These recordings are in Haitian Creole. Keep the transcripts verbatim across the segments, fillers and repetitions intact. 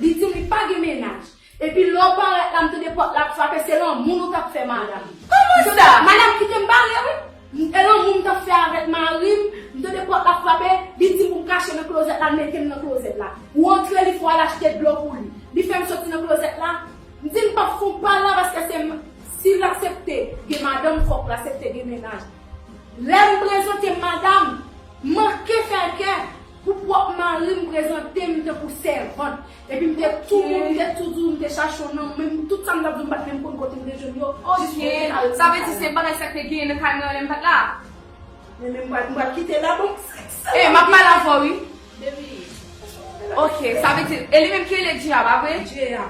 Li di m li pa gen mennaj. Epi lè w parèt la, m tande pòt la ap frape, se lanmou nou t ap fè, madanm. Kòman sa? Madanm kite m pale, wi. E lanmou m t ap fè avèk mari m, m tande pòt la ap frape, li di m pou m kache nan klozèt la, l mete m nan klozèt la. Ou antre, li fè w al achte dlo pou li. Li fè m soti nan klozèt la, m di l m p ap fè w pa la paske se m, si l aksepte gen madanm, fòk l aksepte gen mennaj. Lè m prezante m madanm, manke fè kè pou pwòp mari m prezante m tankou sèvant. Epi m te tou moun, m te tou di w, m te chache w nan men m, tout sa m t ap di w, m pa t menm konn kote m te jwenn yo. Jis pou m te ka retounen kay la. Ok. Sa vle di se bagay sa k te genyen nan kay mwen an lè m pa t la? Men, men m pral, m pral kite la, bon. Eh, m ap pale avè w, wi. Baby. Ok, sa vle di, e li menm ki rele Djea, pa vre? Djea.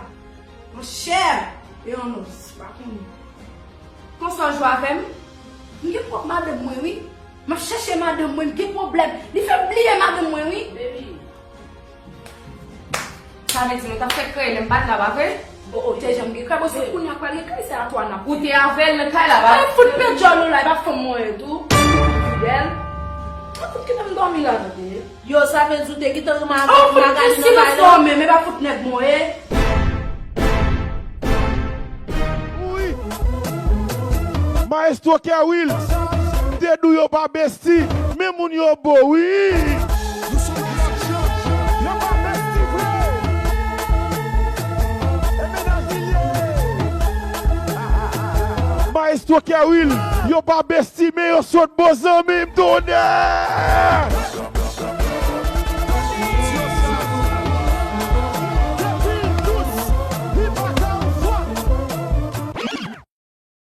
Monchè, e yon nòs, pa konnen. Konsa w jwe avè m? M gen pwòp madanm mwen, wi. M ap chèche madanm mwen, m gen pwoblèm. Li fè m bliye madanm mwen, wi. Baby. Sa vle di nou t ap fè krèy lè m pa t la, pa vre? O, o, te janm gen krèy, bon, se kounye a pral gen krèy, se atò a n ap. Ou te avè l nan kay la, pa? Ay, fout pè djòl ou la, e pa fanm mwen ye tou. Fidèl. Fout kite m dòmi la, tande. Yo, sa vle di w te gentan renmen avèk Magali nan kay la? Wi. Maestro Kerwill, m te di w yo pa besti, men moun yo bo, wi. Maestro Kerwill, yo pa besti, men yo sot bo zanmi m, tonè!